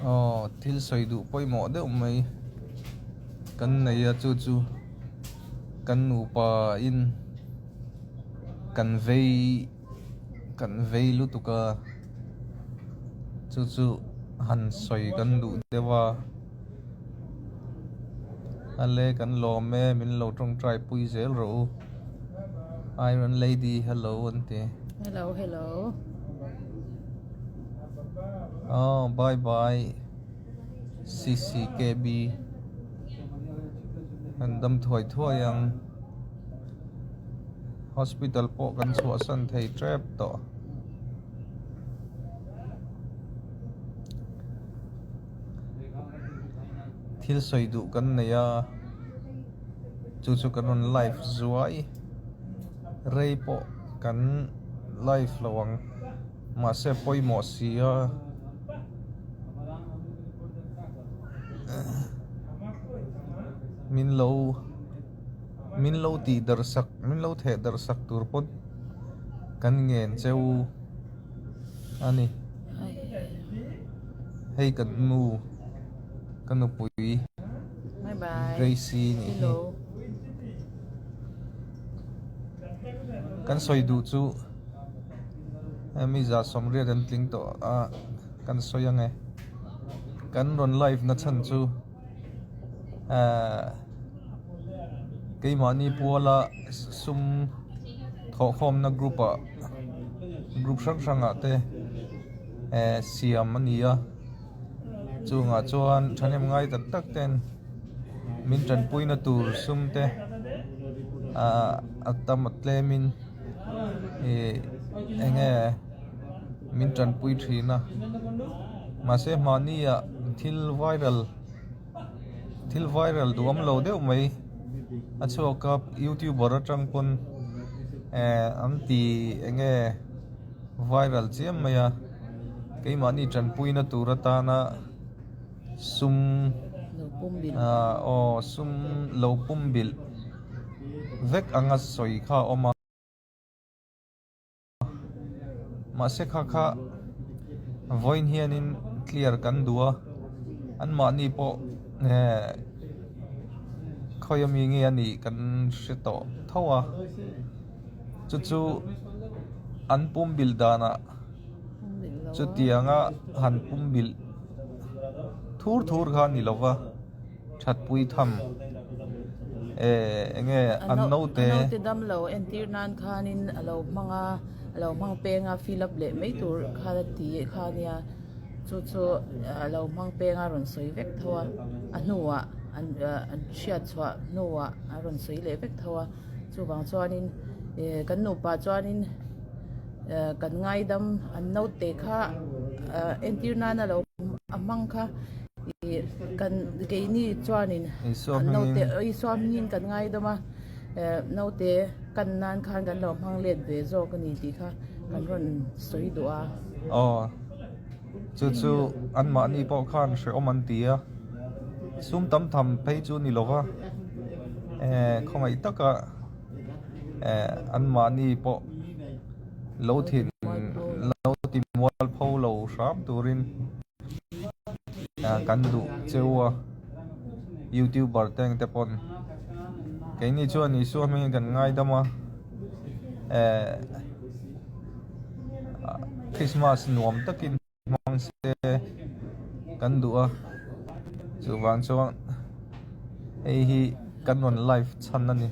Aw thil sawi duh pawimawh deuh mai kan nei a chu chu kan nupa in kan vei kan vei lutuk a chu chu han sawi kan duh deuh a ale kan lawm e min lo tawngtai pui zel rawh u Iron Lady hello an ti. Hello hello. Aw bye bye CCKB kan dam thuai thuai ang hospital pawh kan chhuahsan thei tep tawh. Thil sawi duh kan nei a chu chu kan rawn live zuai rei pawh kan live lo ang. Mahse pawimawh si a. Min lo min lo tih darh sak min lo theh darh sak tur pawn kan ngen cheu a ni. Hei ka nu ka nupui Gracie nih hi. Kan sawi duh chu. Hemi 180 an tling tawh a kan sawi ang e. Kan rawn live na chhan chu ehh keimahni puala sum thawhkhawmna group ah group hrang hrang ah te ehh siam a ni a chungah chuan thahnem ngai tak tak ten min tanpuina tur sum te ahh a tam a tlem in. Ih eng nge min tanpui thin a mahse mahni ah thil viral thil viral duham lo deuh mai a chhuak a youtuber atang pawn eh an ti eng nge viral chiam mai a keimahni tanpuina tur atana sum ah aw sum lo pumbilh. Vek anga sawi kha a awm a, mahse kha kha vawiin hianin clear kan duh a, anmahni pawh eh khawi ami nge a nih kan hre tawh tho a, chu chu an pumbilh danah chutianga han pumbilh thur thur kha a ni lo va. Thatpui tham eh enge an naute. A naute dam lo entir nan khanin a lo hmang a, a lo hmang peng a fill up leh mai tur kha a ti kha nia chu chu a lo hmang peng a rawn sawi vek tho a, a hnuah an an hriat chhuah hnuah a rawn sawi leh vek tho a chuvang chuanin eh kan nupa chuanin eh kan ngaidam an naute kha eh entir nan a lo a hmang kha. Ih kan keini chuanin an naute Isua hmingin kan ngaidawm a eh naute kan nan khan kan lo hmang let ve zawk a ni tih kha kan rawn sawi duh a. Aw chu chu anmahni pawh khan hrehawm an ti a sum tam tham phei chu ni lova eh khawngaih taka eh anmahni pawh lo thin lo ti mualpho lo hram turin. Kan duh cheu a youtuber te ang te pawn keini chuan Isua hmingin kan ngaidam a eh Christmas nuam takin hmang se kan duh a chuvang chuan hei hi kan rawn live chhan a ni.